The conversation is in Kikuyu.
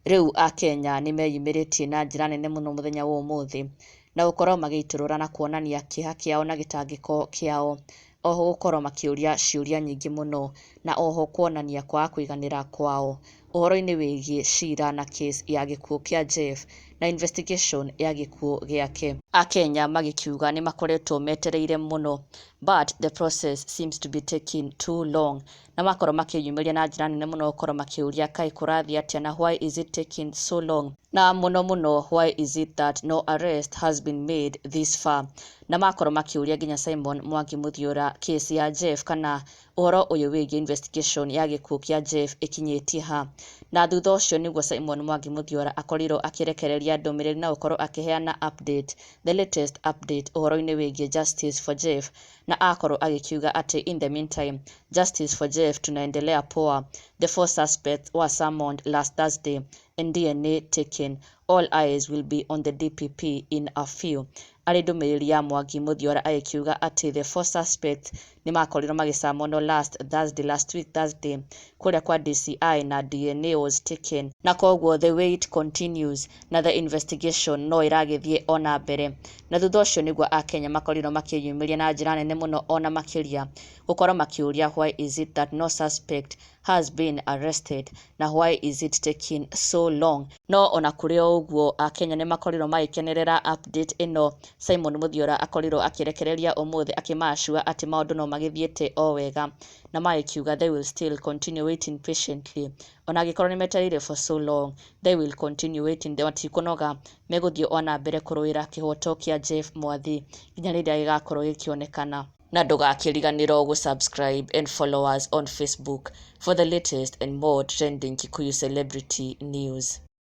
Rĩu akenya nĩ meyumĩrĩtie na njĩra nene mũno mũthenya wa ũmũthĩ na gũkorwo magĩitũrũra na kuonania kĩeha kĩao na gĩtangĩko kĩao, oho gũkorwo makĩũria ciũria nyingĩ mũno na oho kuonania kwaga kũiganĩra kwao ũhoro-inĩ wĩgiĩ cira na case ya gĩkuũ kĩa Jeff na investigation ya gĩkuũ gĩake. Akenya magĩkiuga nĩ makoretwo metereire mũno, but the process seems to be taking too long, na makorwo makĩyumĩria na njĩra nene mũno gũkorwo makĩũria kaĩ kũrathiĩ atĩa na why is it taking so long, na mũno mũno why is it that no arrest has been made this far? Na makorwo makĩũria nginya Simon Mwangi Muthiora case ya Jeff kana ũhoro ũyũ wĩgiĩ investigation ya gĩkuũ kĩa Jeff ĩkinyĩtie ha. Na thutha ũcio nĩguo Simon Mwangi Muthiora akorirwo akĩrekereria ndũmĩrĩri na gũkorwo akĩheana update, the latest update ũhoro-inĩ wĩgiĩ justice for Jeff, na akorwo agĩkiuga atĩ in the meantime, justice for Jeff tunaendelea poa. The four suspects were summoned last Thursday and DNA taken. All eyes will be on the DPP in a few. Arĩ ndũmĩrĩri ya Mwangi Muthiora agĩkiuga atĩ the four suspects nĩ makorirwo magĩcamonwo last Thursday, last week Thursday, kũrĩa kwa DCI na DNA was taken, na koguo the wait continues na the investigation no ĩragĩthiĩ ona mbere. Na thutha ũcio nĩguo akenya makorirwo makĩyumĩria na njĩra nene mũno ona makĩria gũkorwo makĩũria why is it that no suspect has been arrested na why is it taking so long? No ona kũrĩ o ũguo, akenya nĩ makorirwo magĩkenerera update ĩno Simon Muthiora akorirwo akĩrekereria ũmũthĩ, akĩmacua atĩ maũndũ no magĩthiĩte o wega, na magĩkiuga they will still continue waiting patiently. Ona angĩkorwo nĩ metereire for so long, they will continue waiting, matikũnoga, megũthiĩ ona mbere kũrũĩra kĩhoto kĩa Jeff Mwathi nginya rĩrĩa gĩgakorwo gĩkĩonekana. Na ndũgakĩriganĩrwo gũ-subscribe and follow us on Facebook for the latest and more trending Kikuyu celebrity news.